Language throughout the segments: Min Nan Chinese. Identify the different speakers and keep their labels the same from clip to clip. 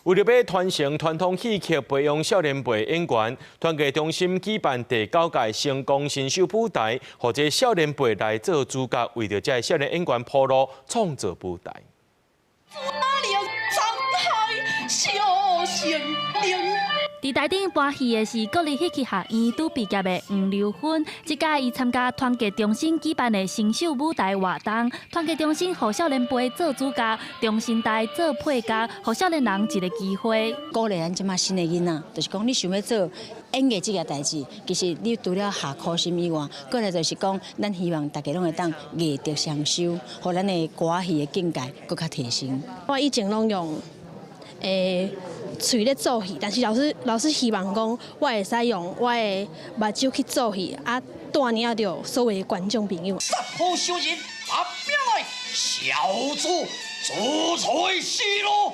Speaker 1: 為著欲傳承傳統戲曲，培養少年輩演員，團藝中心舉辦第九屆星光新秀舞台，予這少年輩來做主角，為著這少年演員鋪路，創造舞台。
Speaker 2: 哪裡滄海笑成冰。
Speaker 3: 佇台頂搬戲的是國立戲曲學院拄畢業的黃劉芬，這屆伊參加團結中心舉辦的新秀舞台活動，團結中心予少年輩做主角，中生代做配角，予少年人一个機會。
Speaker 4: 鼓勵咱這馬新的囡仔，就是講你想欲做演藝這個代誌，其實你除了下苦心以外，閣來就是講，咱希望大家攏會當藝德雙修，予咱的歌仔戲的境界閣較提升。
Speaker 5: 我以前攏用喙咧做戲，但是老師希望講，我會使用我的目睭去做戲，啊，帶領著所有的觀眾朋友。
Speaker 6: 殺破小人，發命來，小子做菜死咯！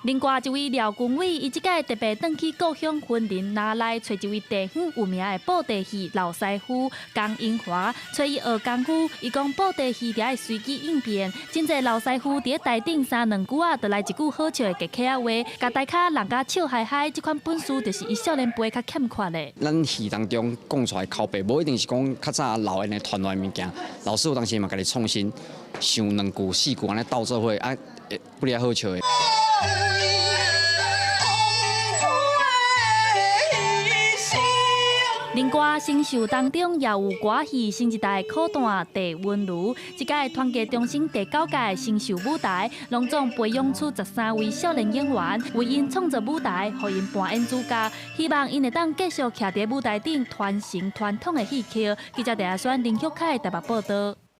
Speaker 3: 另外一位廖君偉，伊這屆特別轉去故鄉雲林拿來揣一位地方有名的布袋戲老師傅江英華，揣伊學功夫。伊講布袋戲著愛隨機應變，真濟老師傅佇台頂三兩句仔，就來一句好笑的客家話，共台跤弄甲笑嗨嗨。這款本事就是伊少年輩較欠缺的。
Speaker 7: 咱戲當中講出來口白，無一定是講較早老的傳來物件，老師有當時嘛家己創新，想兩句四句按呢鬥做伙啊，會不離好笑的。
Speaker 3: 另外，新秀當中也有歌戲新一代苦旦鄭溫如，這屆團結中心第九屆新秀舞台，攏總培養出13位少年演員，為𪜶創造舞台，予𪜶扮演主角，希望𪜶會當繼續徛佇舞台頂傳承傳統的戲曲。記者鄭亞選、林旭凱台北報導。